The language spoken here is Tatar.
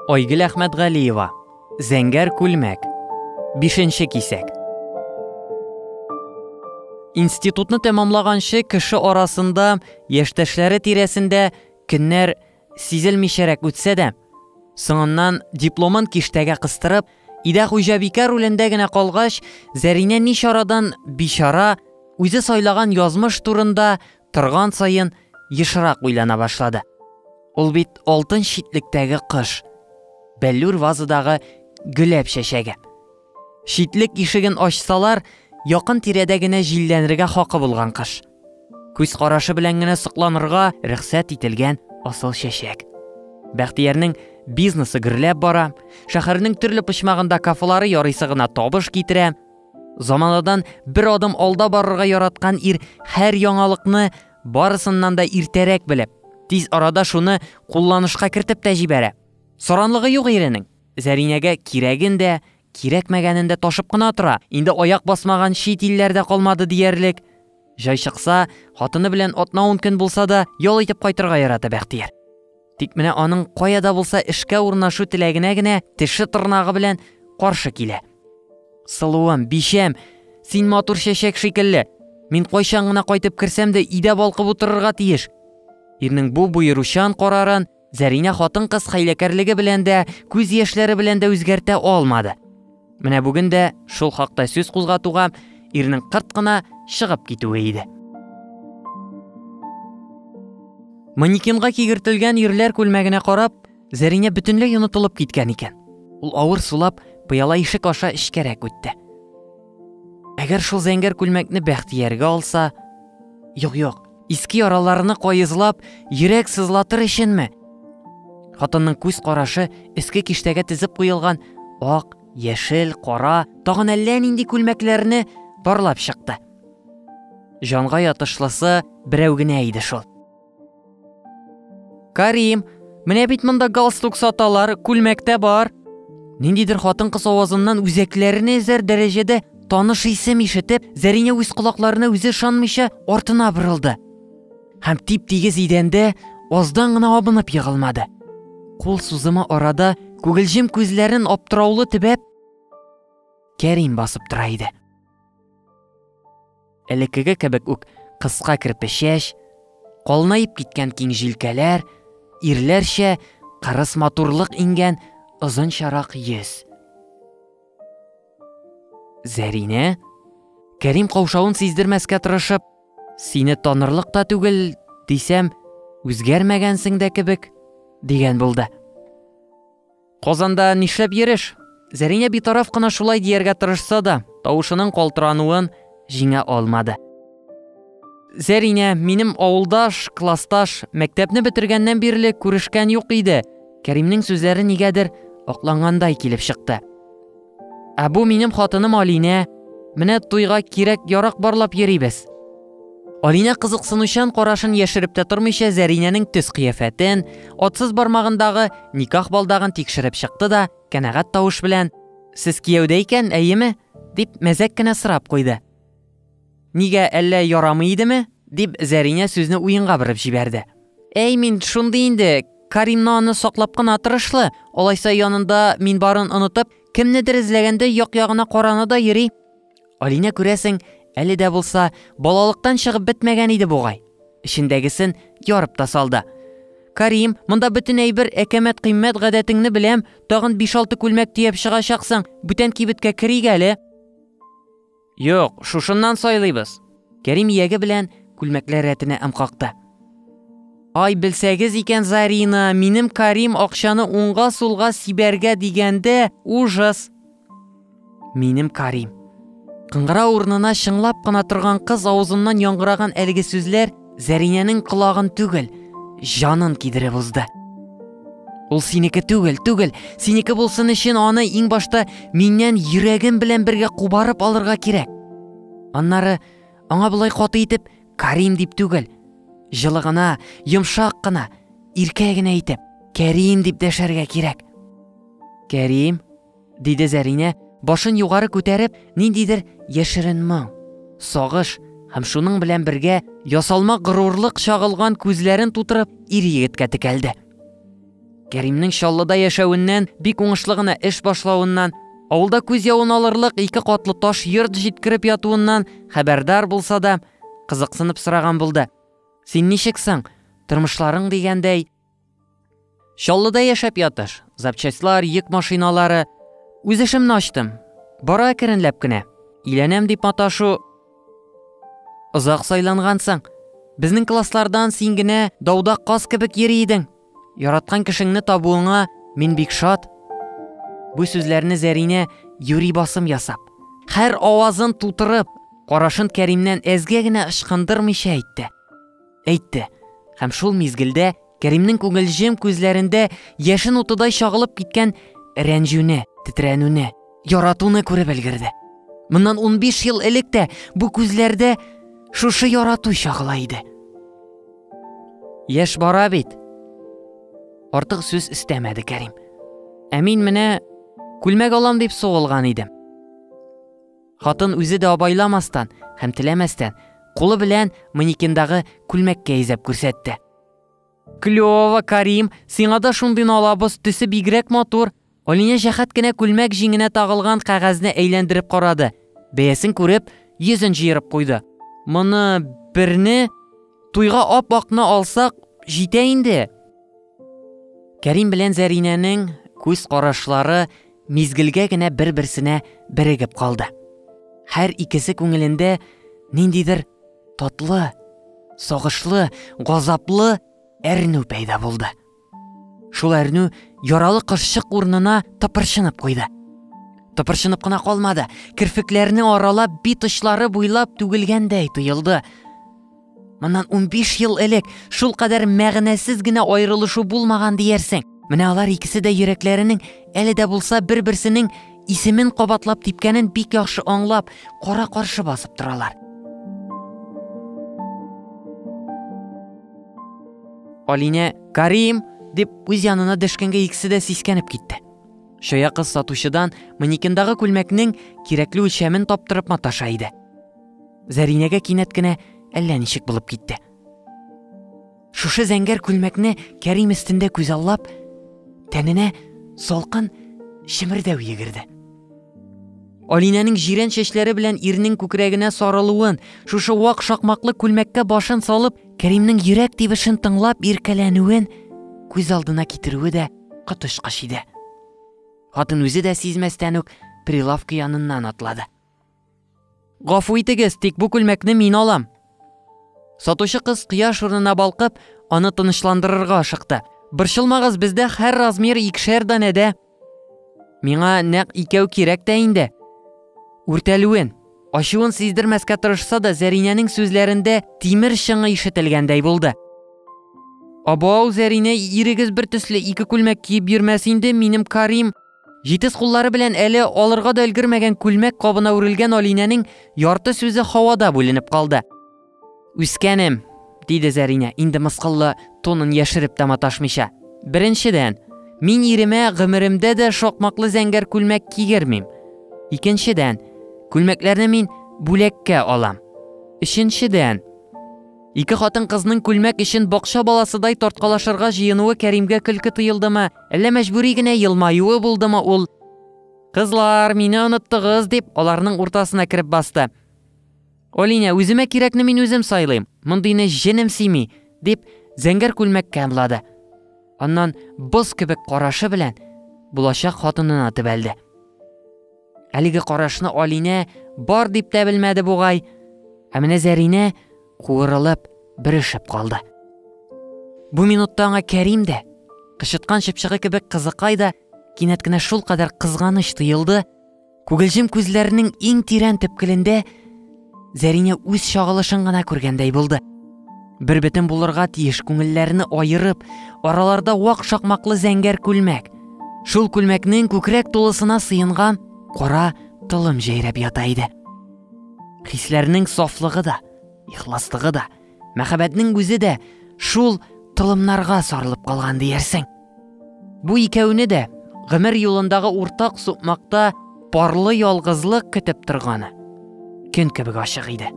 Айгөл Әхмәтгалиева. Зәңгәр күлмәк. Бишенче кисәк. Институтны тәмамлаганчы кеше арасында, яшьтәшләре тирәсендә көннәр сизелмичәрәк үтсә дә, соңыннан дипломын киштәгә кыстырып, өйдә хуҗабикә ролендә генә калгач, Зәринә ни чарадан бичара, үзе сайлаган язмыш турында торган саен ешрак уйлана башлады. Ул бит алтын читлектәге кыш, бәллүр вазадагы гөләп чәчәге. Читлек ишеген ачсалар, якын тирәдә генә җилләнергә хакы булган кыш. Күз карашы белән генә сокланырга рөхсәт ителгән асыл чәчәк. Бәхтиярнең бизнесы гөрләп бара, шәһәрнең төрле почмагында кафелары ярыйсы гына табыш китерә. Заманадан бер адым алда барырга яраткан ир һәр яңалыкны барысыннан да иртәрәк белеп, тиз арада шуны кулланышка кертеп тә җибәрә. Саранлыгы юк иренең. Зәринәгә кирәген дә, кирәкмәгәнен дә ташып кына тора. Инде аяк басмаган чит илләр дә калмады диярлек. Җай чыкса, хатыны белән атна-ун көн булса да ял итеп кайтырга ярата Бәхтияр. Тик менә аның кая да булса эшкә урнашу теләгенә генә теше-тырнагы белән каршы килә. Сылуым, бичәм, син матур чәчәк шикелле. Мин кайчан гына кайтып керсәм дә өйдә балкып утырырга тиеш. Ирнең бу боеручан карарын Зәринә хатын-кыз хәйләкәрлеге белән дә, күз яшьләре белән дә үзгәртә алмады. Менә бүген дә шул хакта сүз кузгатуга ирнең кырт кына чыгып китүе иде. Манекенга кигертелгән ирләр күлмәгенә карап, Зәринә бөтенләй онытылып киткән икән. Ул авыр сулап, пыяла ишек аша эчкәрәк үтте. Әгәр шул зәңгәр күлмәкне Бәхтияргә алса, юк-юк, иске яраларны каезлап, йөрәк сызлатыр өченме? Хатынның күз карашы өске киштәгә тезеп куелган ак, яшел, кара, тагын әллә нинди күлмәкләрне барлап чыкты. Җанга ятышлысы берәү генә иде шул. Карим, менә бит монда галстук саталар, күлмәк тә бар. Ниндидер хатын-кыз авазыннан үзәкләрне өзәр дәрәҗәдә таныш исем ишетеп, Зәринә үз колакларына үзе ышанмыйча артына борылды. Һәм тип-тигез идәндә аздан гына абынып егылмады. Кул сузымы арада күгелҗем күзләрен аптыраулы төбәп, Кәрим басып тора иде. Элеккеге кебек үк кыска керпе чәч, калынаеп киткән киң җилкәләр, ирләрчә кырыс матурлык иңгән озынчарак йөз. Зәринә? Кәрим каушавын сиздермәскә тырышып, сине танырлык та түгел, дисәм, үзгәрмәгәнсең дә кебек, дигән булды. Казанда нишләп йөреш? Зәринә битараф кына шулай дияргә тырышса да, тавышының калтырануын җиңә алмады. Зәринә, минем авылдаш, классташ, мәктәпне бетергәннән бирле күрешкән юк иде. Кәримнең сүзләре нигәдер аклангандай килеп чыкты. Ә бу минем хатыным Алинә. Менә туйга кирәк-ярак барлап йөрибез. Алинә кызыксынучан карашын яшереп тә тормыйча Зәринәнең төс-кыяфәтен, атсыз бармагындагы никах балдагын тикшереп чыкты да, кәнәгать тавыш белән: "Сез кияүдә икән, әйеме?" дип мәзәк кенә сорап куйды. Нигә, әллә ярамый идеме? дип Зәринә сүзне уенга борып җибәрде. Әй, мин шундый инде, Каримны аны саклап кына тырышлы. Алайса янында мин барын онытып, кемнедер эзләгәндә як-ягына карана да йөри. Алинә, күрәсең, әле дә булса балалыктан чыгып бетмәгән иде бугай. Эчендәгесен ярып та салды. Карим, монда бөтен әйбер әкәмәт кыйммәт гадәтеңне беләм, тагын 5-6 күлмәк төяп чыгачаксың. Бүтән кибеткә керик әле. Юк, шушыннан сайлыйбыз. Кәрим ияге белән күлмәкләр рәтенә ым какты. Ай, белсәгез икән, Зарина, минем Карим акчаны уңга-сулга сибәргә дигәндә, ужас. Минем Карим. Кыңгырау урынына чыңлап кына торган кыз авызыннан яңгыраган әлеге сүзләр Зәринәнең колагын түгел, җанын кидереп узды. Ул синеке түгел, түгел. Синеке булсын өчен аны иң башта миннән йөрәгем белән бергә кубарып алырга кирәк. Аннары аңа болай каты итеп Карим дип түгел, җылы гына, йомшак кына, иркә генә итеп Кәрим дип дәшәргә кирәк. Кәрим, диде Зәринә, башын югары күтәреп, ниндидер яшерен моң, сагыш һәм шуның белән бергә ясалма горурлык чагылган күзләрен тутырып ир-егеткә текәлде. Кәримнең Чаллыда яшәвеннән, бик уңышлы гына эш башлавыннан, авылда күз явын алырлык ике катлы таш йорт җиткереп ятуыннан хәбәрдар булса да, кызыксынып сораган булды. Син ничек соң? Тормышларың дигәндәй. Чаллыда яшәп ятыш, запчастьлар, йөк машиналары. Үз эшемне ачтым. Бара әкренләп кенә. Өйләнәм дип маташу. Озак сайлангансың. Безнең класслардан син генә дауда каз кебек йөри идең. Яраткан кешеңне табуыңа мин бик шат. Бу сүзләрне Зәринә юри басым ясап, һәр авазын тутырып, карашын Кәримнән әзгә генә ычкындырмыйча әйтте. Әйтте. Һәм шул мизгелдә Кәримнең күңелҗем күзләрендә яшен утыдай чагылып киткән рәнҗүне, тетрәнүне, яратуны күреп өлгерде. Моннан 15 ел элек тә бу күзләрдә шушы ярату чагыла иде. Яшь бара бит. Артык сүз өстәмәде Кәрим. Ә мин менә күлмәк алам дип сугылган идем. Хатын үзе дә абайламастан һәм теләмәстән кулы белән манекендагы күлмәккә изәп күрсәтте. Клёво, Карим, сиңа да шундыйны алабыз, төсе бигрәк матур. Алинә җәһәт кенә күлмәк җиңенә тагылган кәгазьне әйләндереп карады. Бәясен күреп, йөзен җыерып куйды. Моны берне туйга ап-акны алсак, җитә инде. Кәрим белән Зәринәнең күз карашлары мизгелгә генә бер-берсенә берегеп калды. Һәр икесе күңелендә ниндидер татлы, сагышлы, газаплы әрнү пәйда булды. Шул әрнү яралы кошчык урынына тыпырчынып куйды. Тыпырчынып кына калмады, керфекләрне аралап, бит очлары буйлап түгелгәндәй тоелды. Моннан 15 ел элек шул кадәр мәгънәсез генә аерылышу булмаган диярсең. Менә алар икесе дә йөрәкләренең әле дә булса бер-берсенең исемен кабатлап типкәнен бик яхшы аңлап, кара-каршы басып торалар. Алинә, Карим! дип үз янына дәшкәнгә икесе дә сискәнеп китте. Чая кыз сатучыдан манекендагы күлмәкнең кирәкле үлчәмен таптырып маташа иде. Зәринәгә кинәт кенә әллә ничек булып китте. Шушы зәңгәр күлмәкне Кәрим өстендә күзаллап, тәненә салкын чемердәү йөгерде. Алинәнең җирән чәчләре белән ирнең күкрәгенә сарылуын, шушы вак шакмаклы күлмәккә башын салып, Кәримнең йөрәк тибешен тыңлап иркәләнүен күз алдына китерүе дә коточкыч иде. Хатын үзе дә сизмәстән үк прилавка яныннан атлады. Гафу итегез, тик бу күлмәкне мин алам. Сатучы кыз кояш урынына балкып, аны тынычландырырга ашыкты. Борчылмагыз, бездә һәр размер икешәр данәдә. Миңа нәкъ икәү кирәк тә инде. Үртәлүен, ачуын сиздермәскә тырышса да, Зәринәнең сүзләрендә тимер чыңы ишетелгәндәй булды. Абау, Зәринә, ирегез бер төсле ике күлмәк киеп йөрмәс инде, минем Карим. Җитез куллары белән әле алырга да өлгермәгән күлмәк кабына үрелгән Алинәнең ярты сүзе һавада бүленеп калды. Үскәнем, диде Зәринә, инде мыскыллы тонын яшереп тә маташмыйча. Беренчедән, мин иремә гомеремдә дә шакмаклы зәңгәр күлмәк кигермим. Икенчедән, күлмәкләрне мин бүләккә алам. Өченчедән, ике хатын-кызның күлмәк өчен бакча баласыдай тарткалашырга җыенуы Кәримгә көлке тоелдымы, әллә мәҗбүри генә елмаюы булдымы ул? Кызлар, мине оныттыгыз, дип, аларның уртасына кереп басты. Олиня, үземә кирәкне мин үзем сайлыйм, мондыйны җенем сими, дип, зәңгәр күлмәккә ымлады. Аннан боз кебек карашы белән булачак хатынына төбәлде. Әлеге карашны Алинә бар дип тә белмәде бугай. Ә менә Зәринә куырылып, бөрешеп калды. Бу минутта аңа Кәрим дә, кычыткан чыпчыгы кебек кызыкай да кинәт кенә шулкадәр кызганыч тоелды, күгелҗем күзләренең иң тирән төпкелендә Зәринә үз чагылышын гына күргәндәй булды. Бер бөтен булырга тиеш күңелләрне аерып, араларда вак шакмаклы зәңгәр күлмәк. Шул күлмәкнең күкрәк тулысына сыенган кара толым җәйрәп ята иде. Хисләрнең сафлыгы да, ихласлыгы да, мәхәббәтнең үзе дә шул толымнарга сарылып калган диярсең. Бу икәүне дә гомер юлындагы уртак сукмакта парлы ялгызлык көтеп торганы көн кебек ачык иде.